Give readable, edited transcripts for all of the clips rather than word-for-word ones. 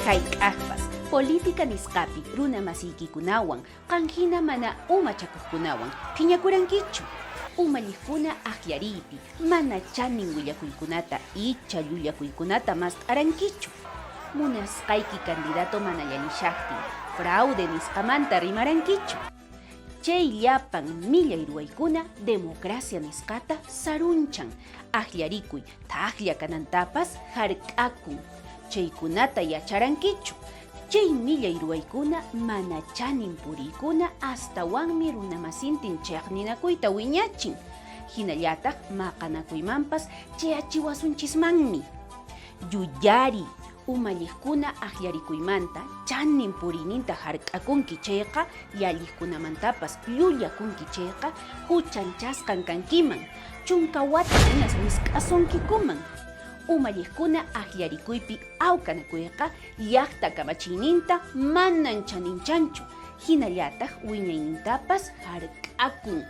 Hayk'aqpas política nisqapi runa masiykikunawan, qan hina mana umachakuqkunawan phiñakurankichu? Umalliqkuna akllariypi mana chanin willakuykunata icha llullakuykunata mast'arankichu? Munasqayki candidato mana llallishaqtin fraude nisqamanta rimarankichu? Chay llapan millay ruwaykuna democracia nisqata sarunchan, akllarikuy thaklla kanantapas hark'akun. Chaykunata yacharankichu? Chay millay ruwaykuna mana chanin puriykuna astawanmi runamasintin cheqninakuyta wiñachin, hinallataq maqanakuymanpas chayachiwasunchismanmi. Yuyariy, umalliqkuna akllarikuymanta chanin puriyninta hark'akunki chayqa, llalliqkunamantapas llullakunki chayqa, huchanchasqan kankiman, chunka wata hinas wisk'asunkikuman. Umalliqkuna akllarikuypi awkanakuyqa llaqta kamachiyninta manan chaninchanchu, hinallataq wiñaynintapas hark'akun.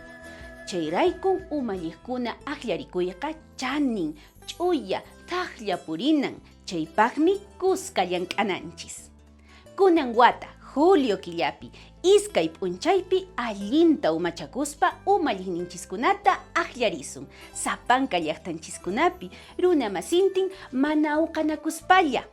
Chayraykun umalliqkuna akllarikuyqa chanin, ch'uya, thaklla purinan, chaypaqmi kuska llank'ananchis. Kunan wata, julio killapi, iskay p'unchaypi allinta umachakuspa umalliqninchiskunata akllarisun, sapanka llaqtanchiskunapi runa masintin mana awqanakuspalla.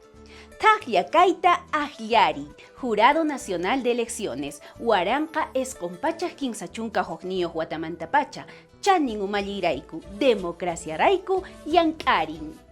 Thaklla kayta akllariy, Jurado Nacional de Elecciones, 1931 watamantapacha, chanin umalliyrayku, democraciarayku llank'arin.